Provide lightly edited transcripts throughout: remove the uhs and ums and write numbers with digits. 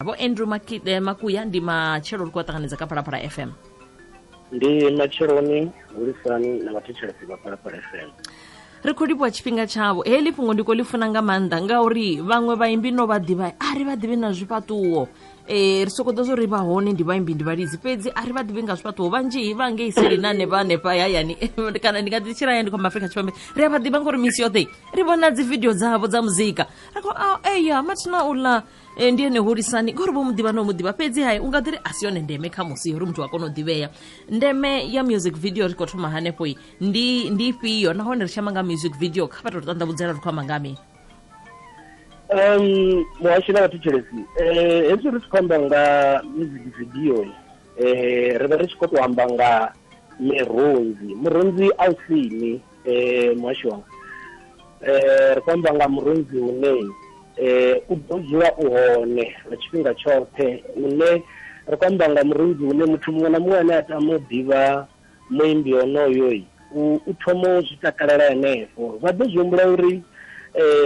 Vho Andrew Makuya, ndi matshelo, ri khou ṱanganedza kha Phalaphala FM. Ndi matsheloni, hulisani na vhathetshelesi vha Phalaphala FM. Ri khou livhuwa tshifhinga tshavho. Heḽi fhungo ndi khou ḽi funa nga maanḓa ngauri vhaṅwe vhaimbi no vha ḓivha, a ri vha ḓivhi na zwifhaṱuwo. Ri soko ḓo zwo ri vha hone ndi vhaimbi ndi vhalidzi, fhedzi a ri vha ḓivhi nga zwifhaṱuwo. Vhanzhi vha ngei seli na hanefha hanefha hayani kana ndi nga ḓi tshila hayani ndi khou amba Afrika Tshipembe, ri a vha ḓivha ngori misi yoṱhe ri vhona dzi video dzavho dza muzika. Ri khou eya mathina uḽa ndi ene Hulisani, ngori vho muḓivha no muḓivha. Fhedzi hai, u nga ḓi ri a si yone ndeme kha musi uri muthu a kone u ḓivhea. Ndeme ya music video ri khou thoma hanefho ndi ifhio, nahone ri tshi amba nga music video kha vha tou ṱanḓavhudzela ri khou amba nga mini? Muhashi na vhathetshelesi, hezwi ri tshi khou amba nga music video, ri vha ri tshi khou tou amba nga mirunzi. Murunzi a u sini, muhashi wanga, ri khou amba nga murunzi une u ḓo dzula u hone lwa tshifhinga tshoṱhe, une ri khou amba nga murunzi une muthu muṅwe na muṅwe ane a tama u ḓivha muimbi onoyo u thoma u zwi takalela henefho. Vha ḓo zwi humbula uri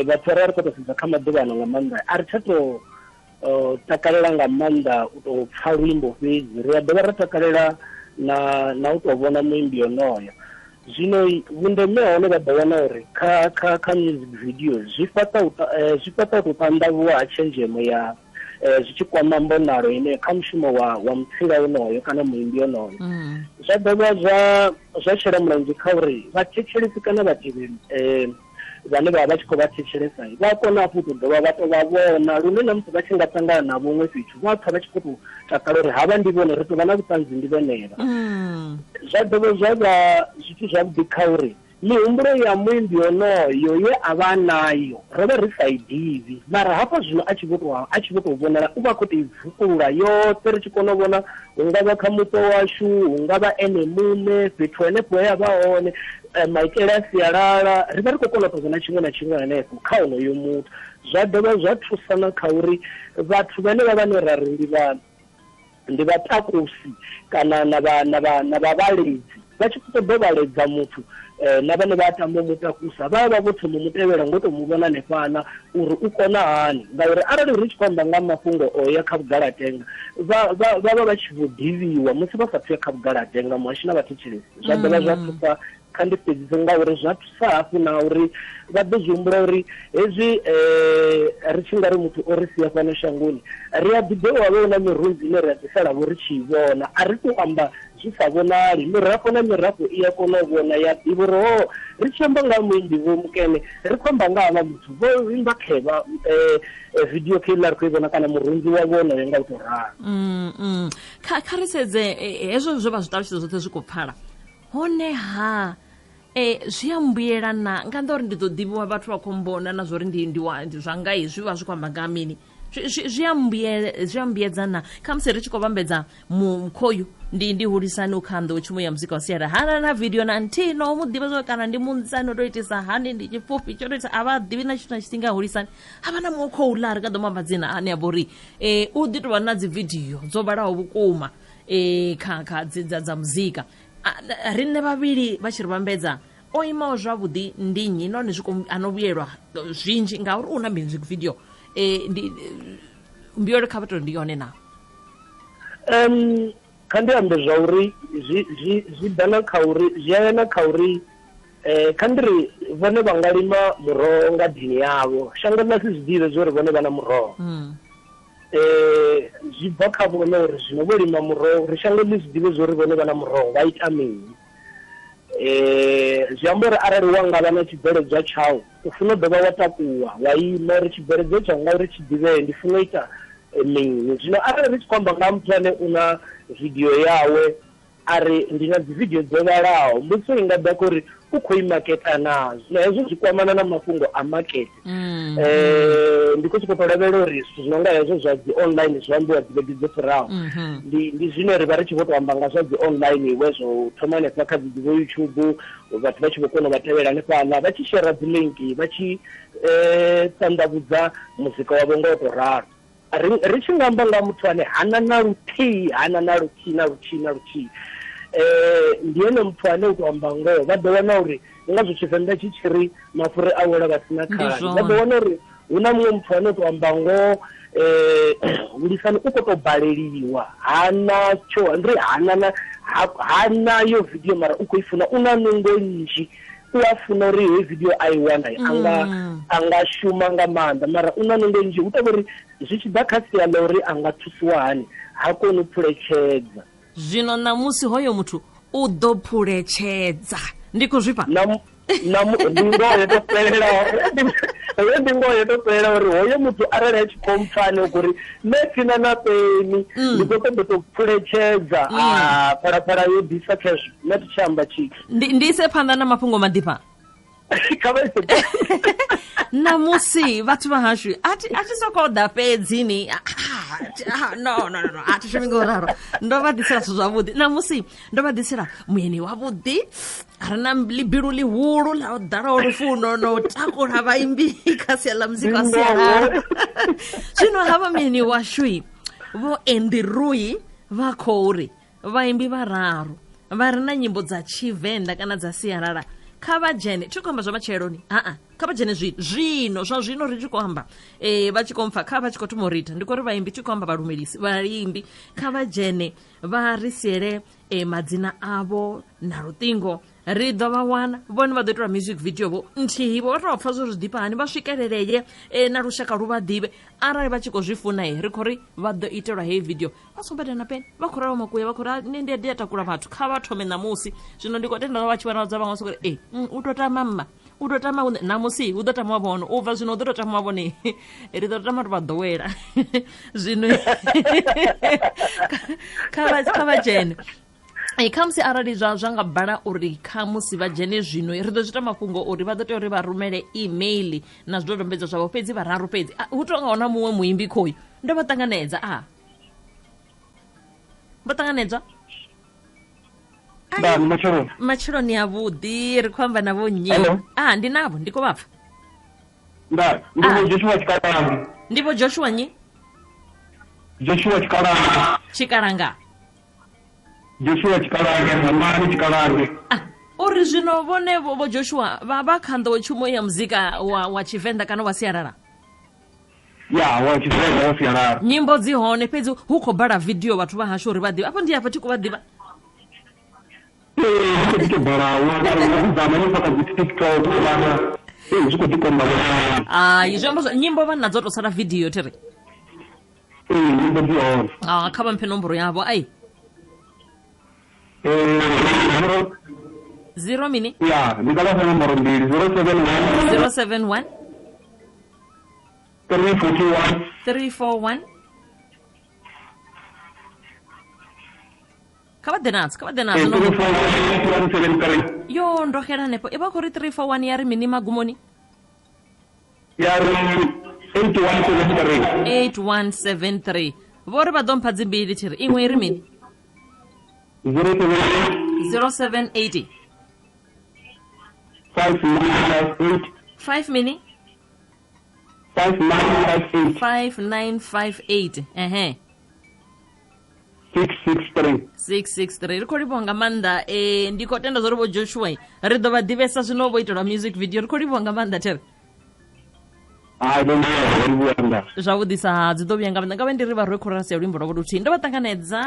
vhathu arali ri khou tou sedza kha maḓuvhano nga maanḓa, a ri tsha tou takalela nga maanḓa u tou pfa luimbo fhedzi, ri a dovha ra takalela na u tou vhona muimbi onoyo. Zwino vhundeme hone vha ḓo wana uri kha music video zwi fhaṱa u tou ṱanḓavhuwa ha tshenzhemo ya zwi tshi kwama mbonalo ine kha mushumo wa mutsila onoyo kana muimbi onoyo. Zwa dovha zwa shela mulenzhe kha uri vhathetshelesi kana vhatevheli vhane vha vha tshi khou vha thetshelesa vha kona hafhu u tou dovha vha tou vha vhona, lune na musi vha tshi nga ṱangana na vhuṅwe fhethu vha pfha vha tshi khou tou takala uri havha ndi vhone, ri tou vha na vhuṱanzi ndi vhenevha. Zwa dovha zwa vha zwithu zwavhuḓi kha uri mihumbulo ya muimbi onoyo ye a vha nayo ro vha ri sa i ḓivhi, mara hafha zwino a tshi vho tou vhonala u vha a khou tou i bvukulula yoṱhe, ri tshi kona u vhona hu nga vha kha muṱo washu, hu nga vha ene muṋe fhethu henefho he a vha hone, maitele a sialala, ri vha ri khou kona u tou vhona tshiṅwe na tshiṅwe henefho kha onoyo muthu. Zwa dovha zwa thusa na kha uri vhathu vhane vha vhane ra ri ndi vhatakusi kana na vhavhaledzi vha tshi ṱoḓa u vhaledza muthu, na vhane vha tamba u mutakusa vha vha vho thoma u mutevhela ngo to mu vhona hanefhaḽa uri u kona hani. Ngauri arali ri tshi khou amba nga mafhungo o ya kha vhugalatenga, vha vha vha tshi vho ḓivhiwa musi vha sathu ya kha vhugalatenga. Muhashi na vhathetshelesi, zwa dovha zwa thusa kha ndi fhedzise ngauri zwa thusa hafhu na uri vha ḓo zwi humbula uri hezwi ri tshi nga ri muthu o ri sia fhano shangoni, ri a ḓi dovha vha na mirunzi ine ri a ḓi sala vho ri tshi vhona, a ri tou amba zwi sa vhonali. Mirafho na mirafho i a kona u vhona ya ḓivha uri ho ri tshi amba nga muimbi Vho Mukene, ri khou amba nga havha muthu vho imba khevha video kheiḽa ri khou i vhona kana murunzi wa vhonoyo nga u tou ralo. Kha ri sedze hezwo zwe vha zwi ṱalutshedza zwoṱhe zwi khou pfala. Hone ha zwi a mbuyela na nga nnḓa uri ndi ḓo ḓivhiwa, vhathu vha khou mbona na zwori ndi zwanga izwi vha zwi khou amba nga mini, zwi a mbuyedza na khamusi ri tshi khou vhambedza mukhoyu ndi Hulisani u kha nḓowetshumo ya muzika wa sialala, hana na video na nthihi no mu ḓivha zwo kana ndi munzani o to itisa hani, ndi tshipfufhi tsho to itisa, a vha ḓivhi na tshithu na tshithihi nga Hulisani. Havha na muṅwe khouḽa ri nga ḓo mu amba dzina ane a vha uri u ḓi tovha na dzi video dzo vhalaho vhukuma kha dza muzika. Riṋe vhavhili vha tshi ri vhambedza, o imaho zwavhuḓi ndi nnyi, nahone zwi ano vhuyelwa zwinzhi ngauri u na music video, ndi mbuyelo kha vha ndi yone na? Kha ndi ambe zwa uri zwi ḓa na kha uri zwi a ya na kha uri kha ndi ri vhone vha nga lima muroho nga dini yavho, shango ḽa si zwi ḓivhe zwa uri vhone vha na muroho. Zwi bva kha vhone uri zwino vho lima muroho uri shango ḽi zwi ḓivhe zwa uri vhone vha na muroho vha ita mini. Zwi amba uri arali wa nga vha na tshibveledzwa tshau, u funa u dovha wa takuwa wa ima uri tshibveledzwa tshau ngauri tshi ḓivhee ndi funa u ita mini. Zwino arali ri tshi khou amba nga muthu ane u na video yawe, a ri ndi na dzi video dzo vhalaho, mbudziso i nga ḓa kha uri u khou i maketa naa. Zwino hezwo zwi kwamana na mafhungo a makete. Ndi khou sokou tou lavhelela uri zwithu zwi no nga hezwo zwa dzi online zwi ambiwa dzi vhege dzo fhiraho, ndi zwine ri vha ri tshi vho tou amba nga zwa dzi online, we zwo thoma hanefha kha dzi vho YouTube, vhathu vha tshi vho kona u vha tevhela hanefhaḽa, vha tshi shera dzi link, vha tshi ṱanḓavhudza muzika wavho nga u tou ralo. Ri tshi nga amba nga muthu ane hana na luthihi, hana na luthihi, na luthihi, na luthihi, ndi ene muthu ane u tou amba ngoho, vha ḓo wana uri nga zwo Tshivenḓa tshi tshi ri mafhuri a wela vha sina khani, vha ḓo wana uri hu na muṅwe muthu ane u tou amba ngoho. Hulisani u khou tou baleliwa, hana tsho ndi hana na hana yo video, mara u khou i funa, u na nungo nnzhi, u a funa uri heyi video a i wana anga shuma nga maanḓa, mara u na nungo nnzhi. Hu tou uri zwi tshi ḓa kha sia ḽa uri a nga thusiwa hani, ha koni u phuletshedza. Zwino ṋamusi hoyo muthu u ḓo phuletshedza, ndi khou zwifha? Ndi ngoho yo to fhelelaho, heyo ndi ngoho yo to fhelela uri hoyo muthu arali a tshi khou mpfani u khou ri nṋe thina na peni, ndi khou ṱoḓa to phuletshedza, a Phalaphala yo ḓisa khezwo, nṋe thi tshi amba tshithu. Ndi ise phanḓa na mafhungo maḓifha. Kha vha ise. Namusi vhathu vha hashu a thi sokou ḓa fhedzi ni, no no no, a thi shumi ngo ralo. Ndo vha ḓisela zwithu zwavhuḓi namusi, ndo vha ḓisela muyeni wavhuḓi a re na ḽibilu ḽihulu ḽa u ḓalaho lufuno no u takula vhaimbi kha sia ḽa muzika wa sialala. Zwino havha muyeni washu vho Endirui vha khou ri vhaimbi vhararu vha re na nyimbo dza Tshivenḓa kana dza sialala kha vha dzhene. Thi khou amba zwa matsheloni, aa, kha vha dzhene zwino zwa zwino ri tshi khou amba, vha tshi khou mpfa kha vha tshi khou thoma u rita. Ndi khou ri vhaimbi, thi khou amba vhalumelisi, vhaimbi kha vha dzhene vha ri siele madzina avho na luṱingo, ri ḓo vha wana. Vhone vha ḓo itelwa music video vho nthihi vho, vha tou pfa zwo zwi ḓifha hani, vha swikeleleye na lushaka lu vha ḓivhe. Arali vha tshi khou zwi funa, ri khou ri vha ḓo itelwa heyi video vha songo badela na peni. Vha khou ralo Makuya, vha khou ri nṋe ndi a takula vhathu, kha vha thome ṋamusi. Zwino ndi khou tenda vha tshi vhona dza vhaṅwe soko ri u tou tama mma, u tou tama ṋamusi hu ḓo tamiwa vhone, u bva zwino hu ḓo tou tamiwa vhone, ri ḓo tama ri vha ḓowela. Zwino kha vha dzhene. Khamusi arali zwa nga bala uri khamusi vha dzhene zwino, ri ḓo zwi ita mafhungo uri vha ḓo tea uri vha rumele email na zwidodombedzwa zwavho. Fhedzi vhararu fhedzi, hu tou nga hona muṅwe muimbi khoyu ndo vha ṱanganedza, a vha ṱanganedzwa. Ndani matsheloni. Matsheloni avhuḓi, ri khou amba na vho nnyi? A ndi navho, ndi khou vha pfa. Nda ndi vho Joshua Tshikalanga. Ndi vho Joshua nnyi? Joshua Tshikalanga. Tshikalanga. Joshua Tshikalanga, Zamani Tshikalanga. Uri zwino vhone vho Joshua vha kha nḓowetshumo ya muzika wa Tshivenḓa kana wa sialala? Ya, wa Tshivenḓa wa sialala. Nyimbo dzi hone, fhedzi hu khou bala video vhathu vha hashu uri vha ḓivhe. Afho ndi afha thi khou vha ḓivha. Ee, zwi khou ḓi tou bala, wa zama hanefha kha dzi TikTok vhana. Ee, zwi khou ḓi konḓa vhona. Ai, zwi amba zwa nyimbo vha nadzo, tou sala video thi ri. Ee, nyimbo dzi hone. Ah, kha vha mphe nomboro yavho ai. Zero 0 mini? Ya, ndi nga vha fha nomboro mbili, 071 071 341 341. Kha vha ḓe nadzo, kha vha ḓe nadzo nomboro. 341 173. Yo ndo xela hanefho, i vha khou ri 341 ya ri mini magumoni? Ya ri 8173. 8173. Vho ri vha ḓo mpha dzimbili, thiri iṅwe i ri mini? 078 0780 5958. 5 mini? 5958. 5958, ehe. 663. 663. Ri khou livhuwa nga maanḓa. Ndi khou tenda zwo ri vho Joshua ri ḓo vha ḓivhesa zwino vho itelwa music video. Ri khou livhuwa nga maanḓa there. Hai, ndo livhuwa nda. Zwavhuḓisa ha dzi ḓo vhuya nga maanḓa. Nga vhe ndi ri vha rwe khorasi ya luimbo lwavho luthihi. Ndo vha ṱanganedza.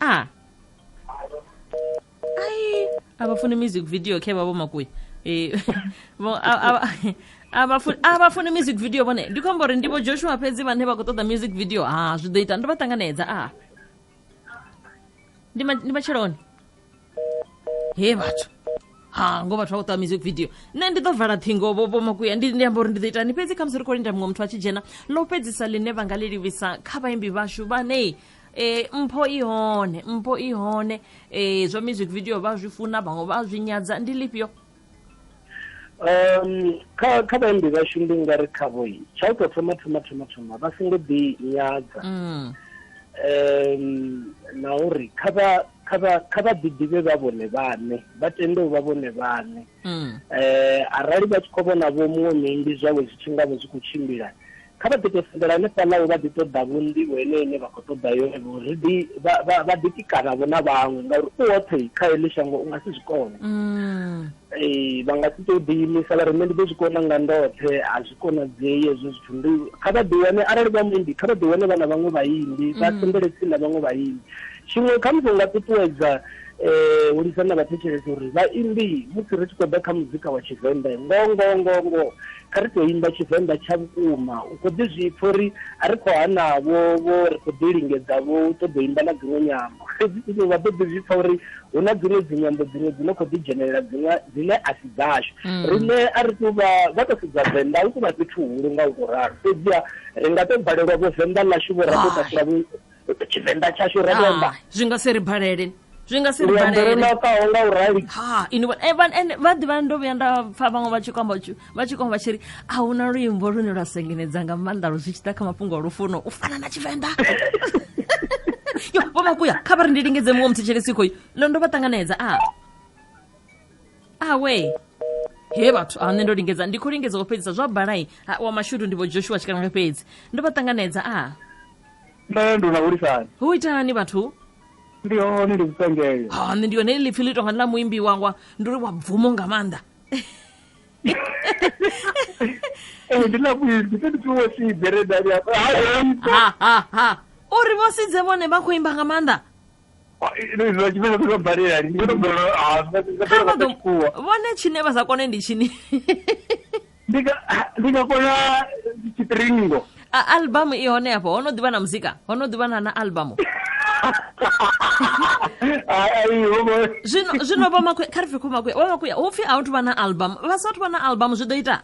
A ai, a vha funi music video khe vha vho Makuya, a vha funi music video vhone. Ndi khou amba uri ndi vho Joshua fhedzi vhane vha khou ṱoḓa music video. Ha zwi ḓo ita ndo vha ṱanganedza. A ndi matsheloni he vhathu, ha ngo vhathu vha khou ṱoḓa music video. Nṋe ndi ḓo vala ṱhingo vho Makuya, ndi amba uri ndi ḓo itani, fhedzi khamusi ri khou linda muṅwe muthu a tshi dzhena. Ḽo fhedzisa ḽine vha nga ḽi livhisa kha vhaimbi vhashu vhane mpho i hone, mpho i hone, zwa music video vha zwi funa, vhaṅwe vha zwi nyadza, ndi lifhio? Kha vhaimbi vhashu ndi nga ri khavho tsha u tou thoma thoma thoma thoma vha songo ḓi nyadza, na uri kha vha ḓiḓivhe vha vhone vhaṋe, vha tende u vha vhone vhaṋe. Arali vha tshi khou vhona vho muṅwe muimbi zwawe zwi tshi nga vho zwi khou tshimbila, Kha vha ḓi tou sendela hanefhaḽa vha ḓi ṱoḓa vho nḓivho ene ine vha khou ṱoḓa yone vho ri ḓi vha ḓi tikana vho na vhaṅwe, ngauri u woṱhe kha heḽi shango u nga si zwi kone. Ee, vha nga si tou ḓiimisa vha ri nṋe ndi ḓo zwi kona nga ndoṱhe, a zwi konadzei hezwo zwithu. Ndi kha vha ḓi wane arali vha muimbi, kha vha ḓi wane vha na vhaṅwe vhaimbi, vha sendele tsini na vhaṅwe vhaimbi. Tshiṅwe khamusi u nga ṱuṱuwedza hulisa na vhathetshelesi uri vhaimbi musi ri tshi khou ḓa kha muzika wa Tshivenḓa, ngoho ngoho ngoho ngoho kha ri tou imba Tshivenḓa tsha vhukuma. U khou ḓi zwi pfha uri a ri khou hana vho vho ri khou ḓi lingedza vho u ṱoḓa u imba na dziṅwe nyambo, fhedzi vha ḓo ḓi zwi pfha uri hu na dziṅwe dzinyambo dziṅwe dzine khou ḓi dzhenelela dziṅwe dzine a si dzashu. Riṋe a ri tou vha vha tou sedza Venḓa hu tou vha fhethu huhulu nga u tou ralo, fhedziha ri nga tou balelwa vho Venḓa ḽashu vho ra tou takula vho Tshivenḓa tshashu ra tou amba. Zwi nga si ri balele, zwi nga si ri luambo ro balele. Nakaho nga u rali. Ha ini vha ḓivha ndo vhuya nda pfa vhaṅwe vha tshi khou amba vha tshi khou amba tshi ri a huna luimbo lune lwa sengenedza nga maanḓa lu zwi tshi ḓa kha mafhungo a lufuno u fana na Tshivenḓa. Yo vho Makuya, kha vha ri ndi lingedze muṅwe muthetshelesi khoyu ndo ndo vha ṱanganedza a awe he vhathu a nṋe ndo lingedza, ndi khou lingedza u fhedzisa zwa balai wa mashudu ndi vho Joshua Tshikananga, fhedzi ndo vha ṱanganedza a Nṋe ndo na hulisani. Hu itani vhathu? Ndi hone, ndi vhusengele. Ha nṋe ndi yone ḽipfi ḽi tonga ḽa muimbi wangwa ndi uri wa bvumo nga maanḓa. Ee, ndi ḽa muimbi, ndi pfi Sidze re ndani afha. Ha ha ha uri vho Sidze vhone vha khou imba nga maanḓa. Zwa Tshivenḓa zwi balela ndi ndo Kha vha ḓo vhone tshine vha sa kone ndi tshini? Ndi nga kona tshiṱiringo. A album i hone afho, ho no ḓivha na muzika, ho no ḓivha na album. Zwino zwino vho Makuya, kha ri pfe kho Makuya, vho Makuya hu pfi a hu vha na album, vha sa thu vha na album zwi ḓo ita?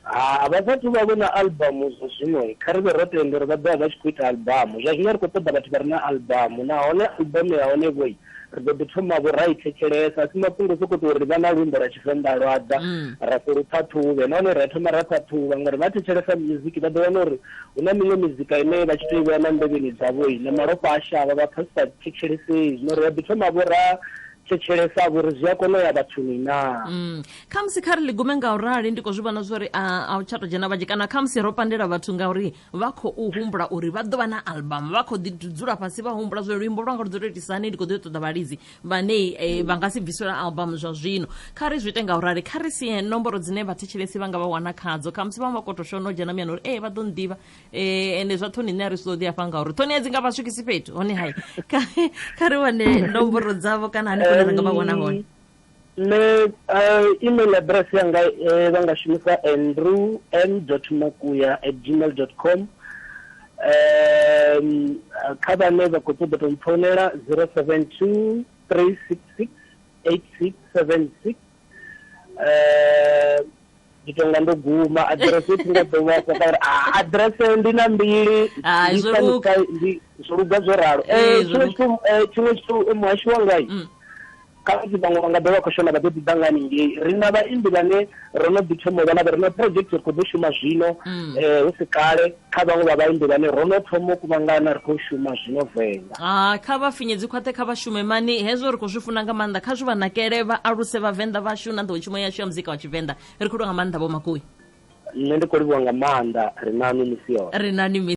Ha vha sathu vha vho na album zwa zwino, kha ri vhe ro tenda uri vha ḓo vha vha tshi khou ita album. Zwa zwino ri khou ṱoḓa vhathu vha re na album, nahone album ya hone vhoi ri ḓo ḓi thoma vho ra i thetshelesa, a si mafhungo sokou tou uri vha na luimbo lwa Tshivenḓa lwa ḓa ra si lu ṱhaṱhuvhe, nahone ra thoma ra ṱhaṱhuvha ngori vha thetshelesa music vha ḓo wana uri hu na miṅwe mizika ine vha tshi tou i vhea na nḓevheni dzavho na malofha a shavha vha pfha zwi sa thetshelesei. Zwino ri a ḓi thoma vho ra thetshelesa vho uri zwi a kona u ya vhathuni naa. Khamusi kha ri ḽi gume nga u rali, ndi khou zwi vhona zwori a hu tsha tou dzhena vhanzhi, kana khamusi ro pandela vhathu ngauri vha khou humbula uri vha ḓo vha na album, vha khou ḓi dzula fhasi vha humbula zwa luimbo lwanga lu ḓo tou itisani, ndi khou ḓo ṱoḓa vhalidzi vhane vha nga si bvisela album zwa zwino. Kha ri zwi ite nga u rali, kha ri sie nomboro dzine vhathetshelesi vha nga vha wana khadzo, khamusi vhaṅwe vha khou tou shona u dzhena muyani uri ee vha ḓo nḓivha ende zwa ṱhoni nṋe a ri zwi ṱoḓi afha ngauri ṱhoni a dzi nga vha swikisi fhethu hone. Hai, kha ri wane nomboro dzavho kana hanefho hune ra nga vha wana hone. Nṋe email address yanga vha nga shumisa andrew m dot makuya at gmail dot com. Kha vhane vha khou ṱoḓa to mpfounela 072 366 8676. Ndi tonga ndo guma aḓirese thi nga ḓo vha ngauri aḓirese ndi na mbili, zwo luga zwo ralo. Tshiṅwe tshithu muhashi wanga, khamusi vhaṅwe vha nga ḓo vha khou shona vha ḓo ḓi ḓa nga haningei, ri na vhaimbi vhane ro no ḓi thoma u vha navho, ri na project ri khou ḓo shuma zwino hu si kale kha vhaṅwe vha vhaimbi vhane ro no thoma u kuvhangana, ri khou shuma zwino Venḓa. Ah, kha vha finye dzi khwaṱhe, kha vha shume mani, hezwo ri khou zwi funa nga maanḓa, kha zwi vha nakele, vha aluse vhavenḓa vhashu na nḓowetshumo yashu ya muzika wa Tshivenḓa. Ri khou livhuwa nga maanḓa vho Makuya. Nṋe ndi khou livhuwa nga maanḓa, ri nanu misi yoṱhe. Ri nani.